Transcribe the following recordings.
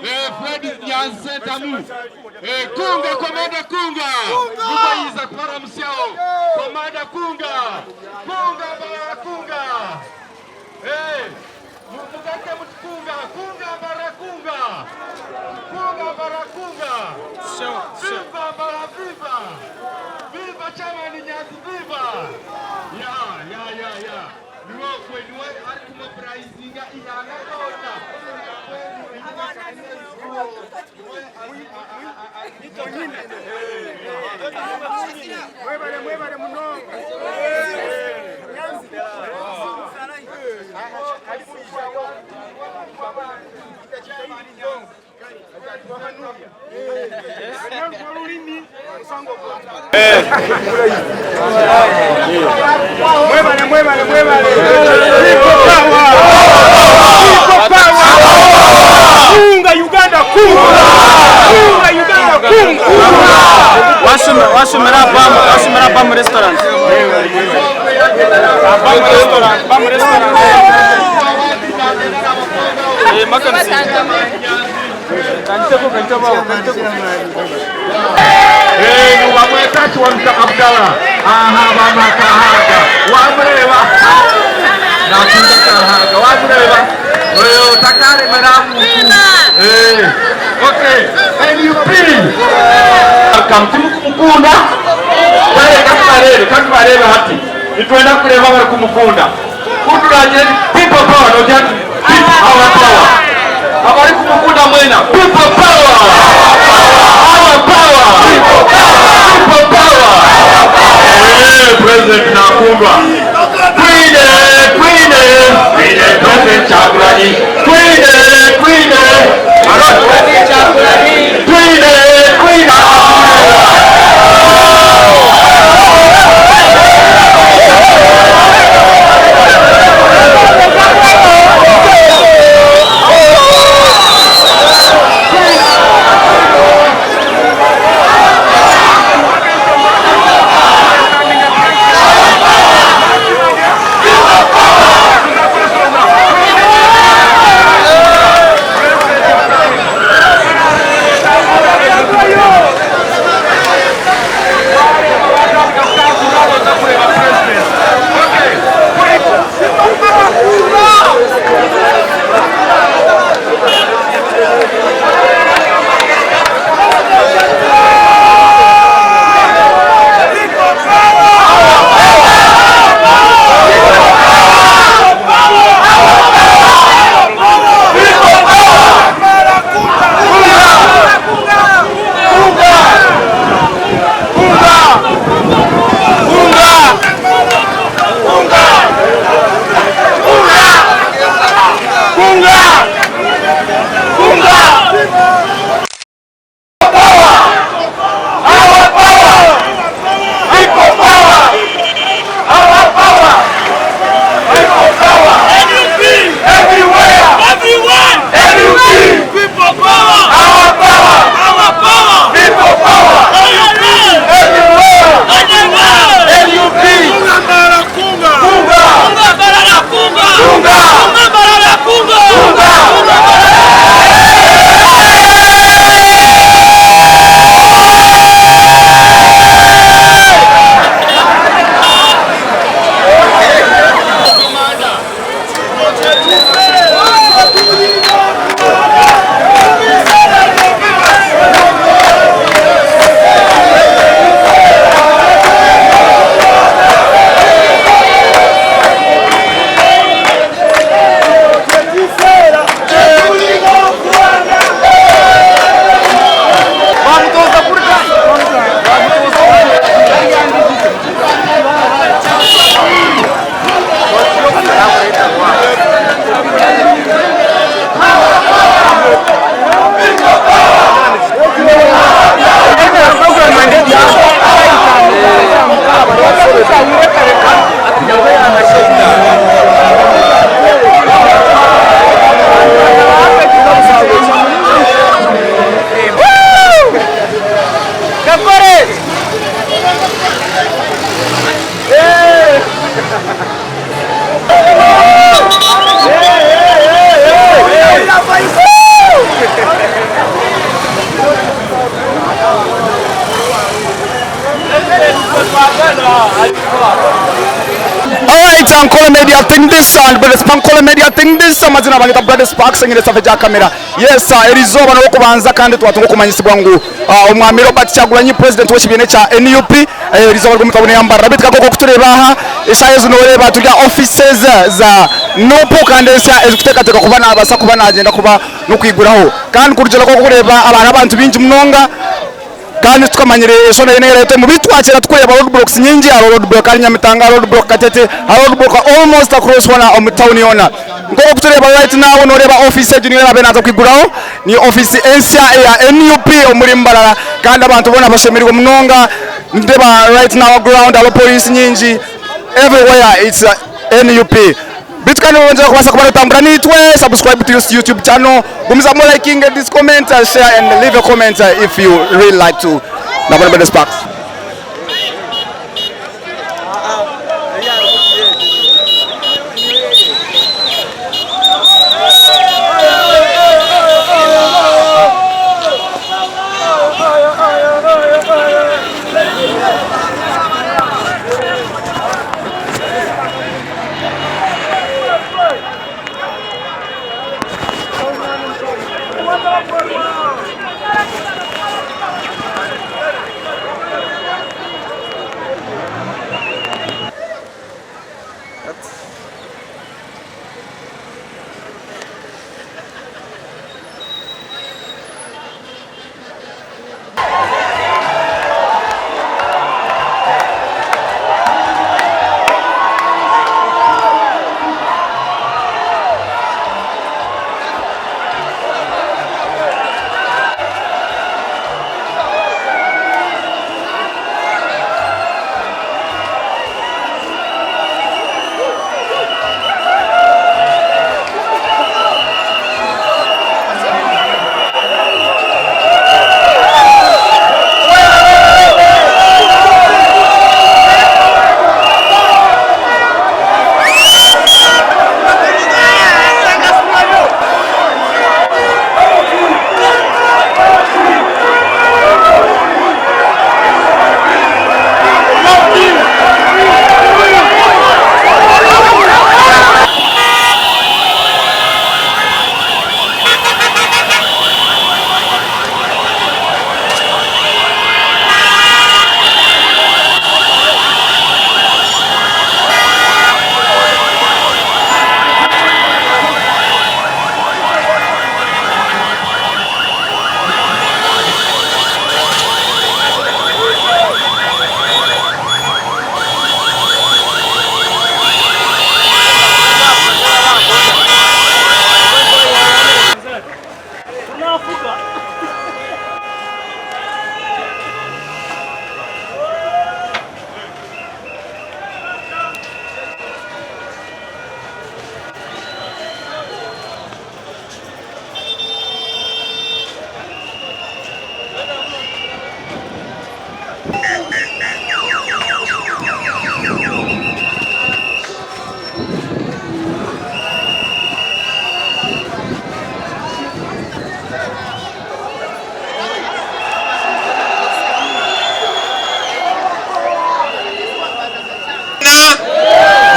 Eh, Fred Nyanzi Sentamu. Eh, Kunga, Komanda Kunga. Mubayiza kubaramusyaho. Komanda Kunga. Kunga bara Kunga. Eh, mugate muti Kunga, Kunga bara Kunga. Kunga bara Kunga. Viva bara viva. Viva Chairman Nyanzi viva. Ya, ya, ya, ya. Niwe okwe niwe arikumobilizinga ihanga ryona. Mwebale mwebale munonga. Mwebale mwebale mwebale. People power. People power. Kunga Uganda kunga. Kunga Uganda kunga. Washomera Bam, washomera Bam restaurant. Bam restaurant, Bam restaurant. Eh, makansi. Kanteko kanteko kanteko. Eh, bamweta Kiwanuka Abdallah. Aha, bamakahaga. Wamureba. Nakunda kahaga. Wamureba. Oyo takaremera muntu. Eh, okay. NUP. Welcome. Timukumukunda. Kale katubarebe, katubarebe hati. Nitwenda kureba bari kumukunda. Kunduragire people power, no just people our power. Abari kumukunda mwena. People power. Our power. People power. People power. Eh, President nakundwa. Twine, twine, twine, President Kyagulanyi. Twine, twine. Twine, twine. Man Brother Spark Nkole Media Thing This amazina bangeta Brother Sparks nyine safe ja kamera. Yes, erizooba n'orwokubanza kandi twatunga okumanyisibwa ngu Omwami Robert Kyagulanyi president w'ekibiina ekya NUP erizooba ry'omutabuni yambarira beitu kagogo kutureeba aha eshaaha ezi noreeba turi aha offices za NUP kandi ensya ezikuteekateekwa kuba nabaasa kuba nagyenda kuba n'okwiguraho kandi kurugiirira nk'oku orikureeba aba hariho abantu baingi munonga. Kandi titukamanyire eshonda yoona eyareeta omu bi twakira tukureeba road blocks nyingi hariho road block ahari Nyamitanga hariho road block Katete hariho road block almost across hoona omu town yoona. Nk'oku orikutureeba right now noreeba office egi niyo eraabe naaza kwiguraho ni office ensya eya NUP omuri Mbarara kandi abantu boona bashemereirwe munonga nitureeba right now ground hariho police nyingi everywhere it's NUP. Beitu kandi wongyera kubaasa kuba notambura naitwe, subscribe to this YouTube channel, gumizamu likinge this comment, share and leave a comment if you really like to. Nabona Brother Sparks.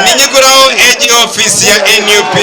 Ninyiguraho egi ofiisi ya NUP.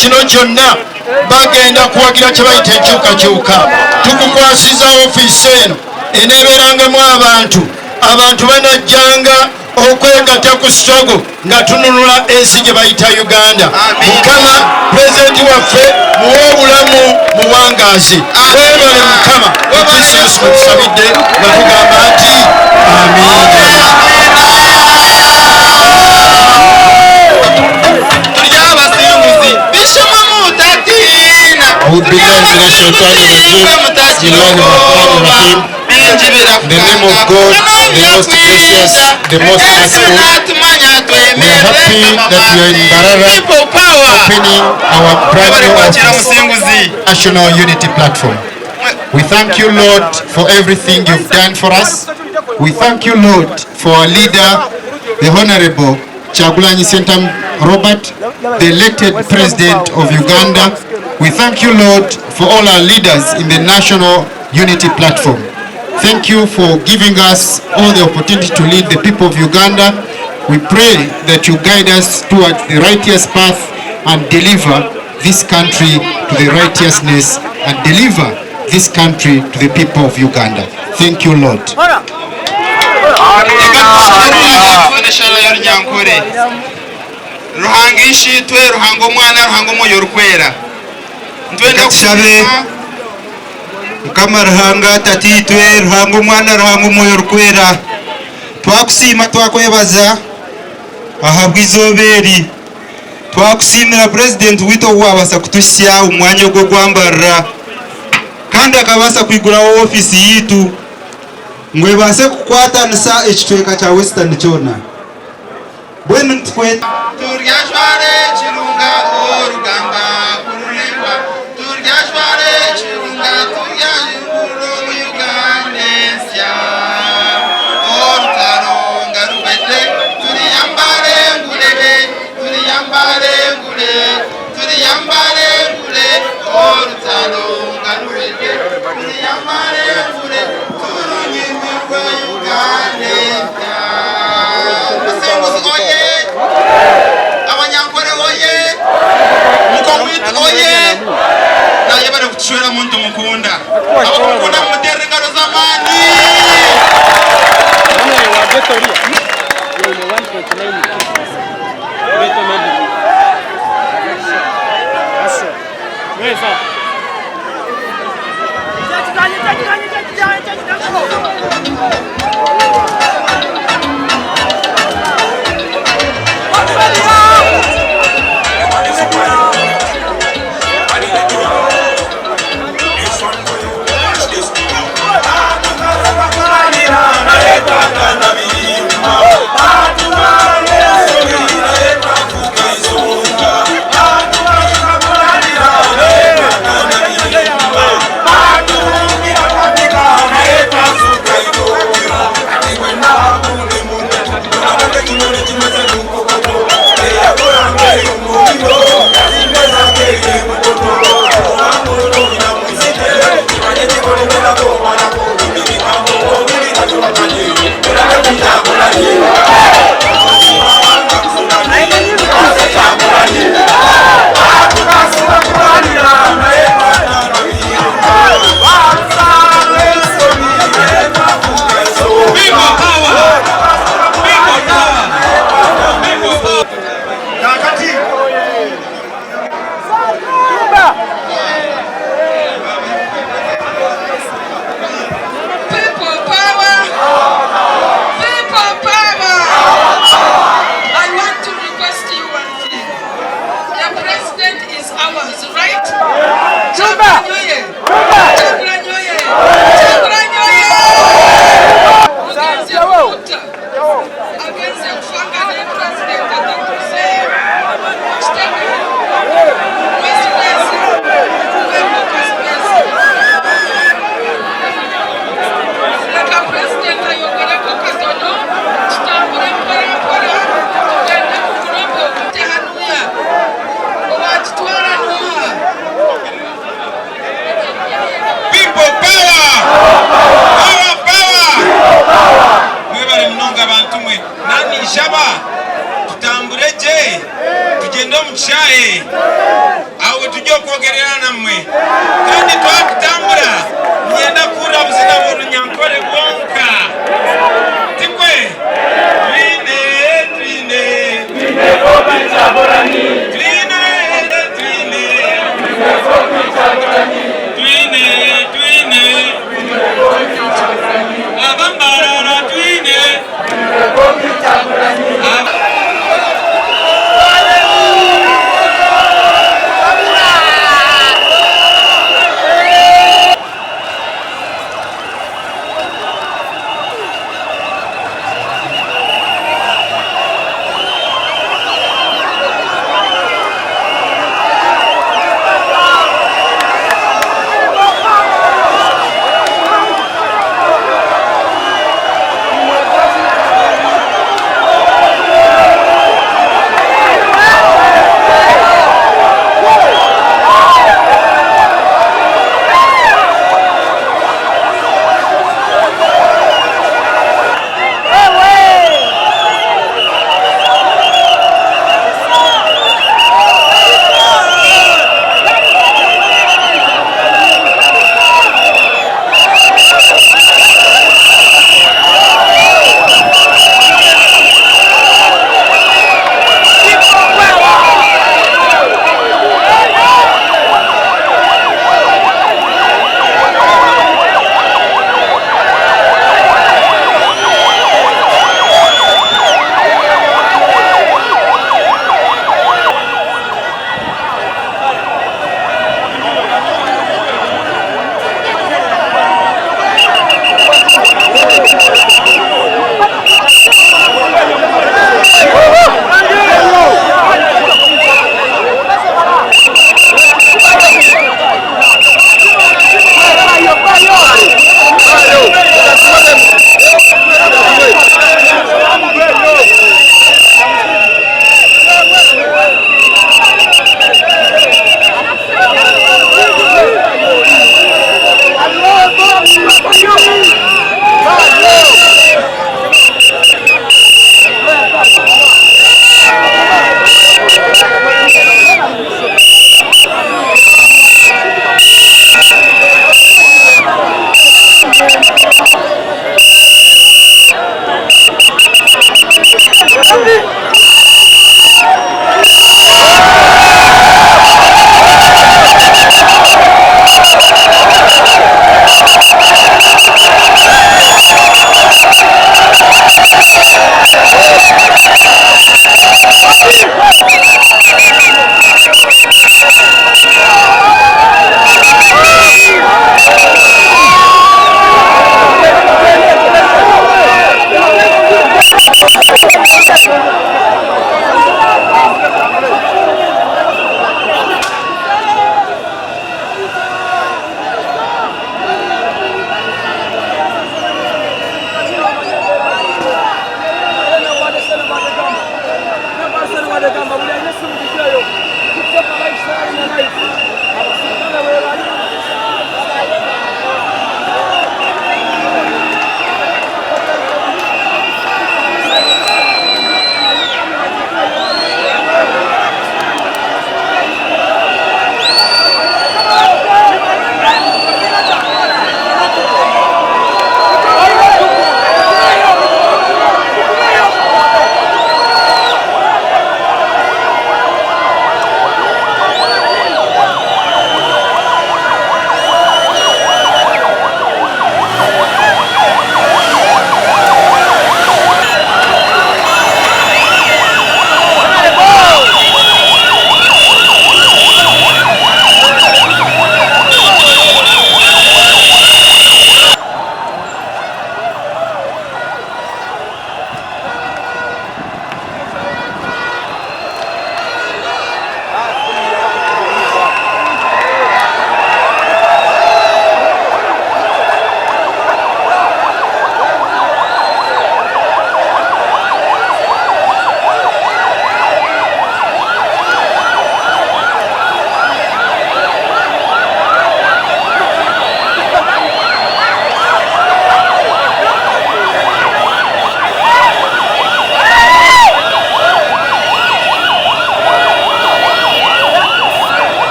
kino kyonna bagenda kuwagira kye bayita enkyukakyuka. Tukukwasiza ofiisi eno eneebeerangamu abantu, abantu banajjanga okwegatta ku struggle nga tununula ensi gye bayita Uganda. Mukama pulezidenti waffe muwe obulamu muwangaazi. Webale Mukama, mu Kristo Yesu mwe tusabidde nga tugamba nti amiina. أعوذ بالله من الشيطان الرجيم بسم الله الرحمن الرحيم In the name of God, the most gracious, the most merciful, we are happy that we are in Mbarara opening our brand new office, National Unity Platform. We thank you, Lord, for everything you've done for us. We thank you, Lord, for our leader, the Honorable Kyagulanyi Ssentamu Robert, the elected president of Uganda. We thank you, Lord, for all our leaders in the National Unity Platform. Thank you for giving us all the opportunity to lead the people of Uganda. We pray that you guide us towards the righteous path and deliver this country to the righteousness and deliver this country to the people of Uganda. Thank you, Lord. Runyankore Ruhanga ishitwe Ruhanga omwana Ruhanga omwoyo orikwera. Nitwenda Tushabe Mukama Ruhanga tatiitwe Ruhanga omwana Ruhanga omwoyo orikwera, twakusiima twakwebaza ahabw'eizooba eri, twakusiimira purezidenti waitu obu wabaasa kutuhisya omu mwanya ogu ogwambarira kandi akabaasa kwiguraho ofiisi yaitu ngu ebaase kukwatanisa ekicweka kya Western kyona. Mbwenu nitukweta Turyajwara ekirunga orugamba kururengwa, turyajwara ekirunga turyajurura omu Uganda ensya. Orutaro nga ruhweze, turiyambare engurebe, turiyambare engure, turiyambare engure, orutaro nga ruhweze, turiyambare engure, turunyumirwe Uganda ensya. Musinguzi oye! Abanyankore oye! Muko witu oye! Naye bari kutushwera muntu mukunda. Abamukunda mumuterere engaro z'amaani!